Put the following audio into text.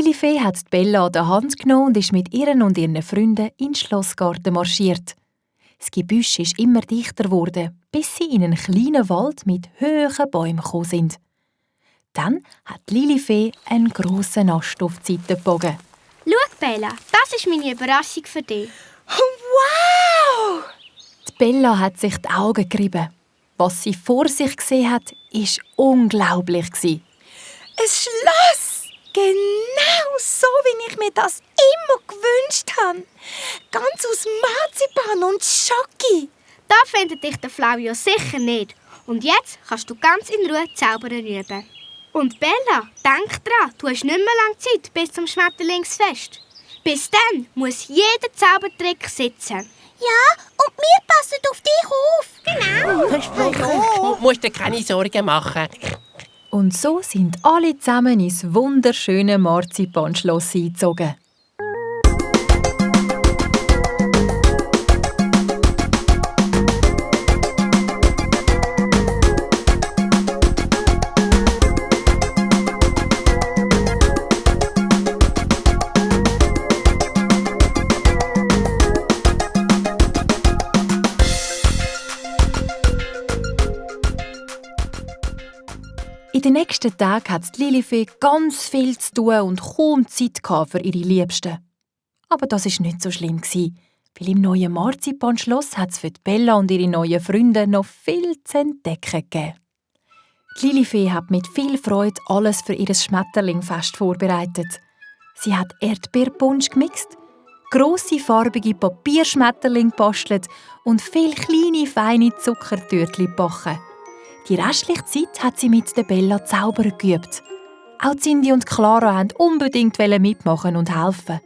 Lilifee hat die Bella an der Hand genommen und ist mit ihr und ihren Freunden in den Schlossgarten marschiert. Das Gebüsch ist immer dichter geworden, bis sie in einen kleinen Wald mit hohen Bäumen gekommen sind. Dann hat Lilifee einen grossen Ast auf die Seite gebogen. Schau, Bella, das ist meine Überraschung für dich. Wow! Die Bella hat sich die Augen gerieben. Was sie vor sich gesehen hat, war unglaublich. Ein Schloss! Genau so, wie ich mir das immer gewünscht habe. Ganz aus Marzipan und Schoki. Da findet dich der Flavio sicher nicht. Und jetzt kannst du ganz in Ruhe zaubern üben. Und Bella, denk dran, du hast nicht mehr lange Zeit bis zum Schmetterlingsfest. Bis dann muss jeder Zaubertrick sitzen. Ja, und wir passen auf dich auf. Genau. Versprochen. Du musst dir keine Sorgen machen. Und so sind alle zusammen ins wunderschöne Marzipanschloss eingezogen. In den nächsten Tagen hatte Lilifee ganz viel zu tun und kaum Zeit für ihre Liebsten. Aber das war nicht so schlimm, weil im neuen Marzipanschloss hat es für Bella und ihre neuen Freunde noch viel zu entdecken gegeben. Lilifee hat mit viel Freude alles für ihr Schmetterlingfest vorbereitet. Sie hat Erdbeerpunsch gemixt, grosse farbige Papierschmetterlinge gebastelt und viele kleine, feine Zuckertürtchen gebacken. Die restliche Zeit hat sie mit der Bella zaubern geübt. Auch Cindy und Clara wollten unbedingt mitmachen und helfen.